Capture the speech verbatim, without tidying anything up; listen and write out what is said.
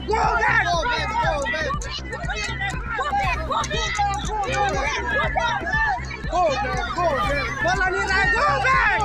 Go back! Go back! Go back! Go back! Go back! Go back! Go back! Go back! Go back! Go back! Go back! Go back!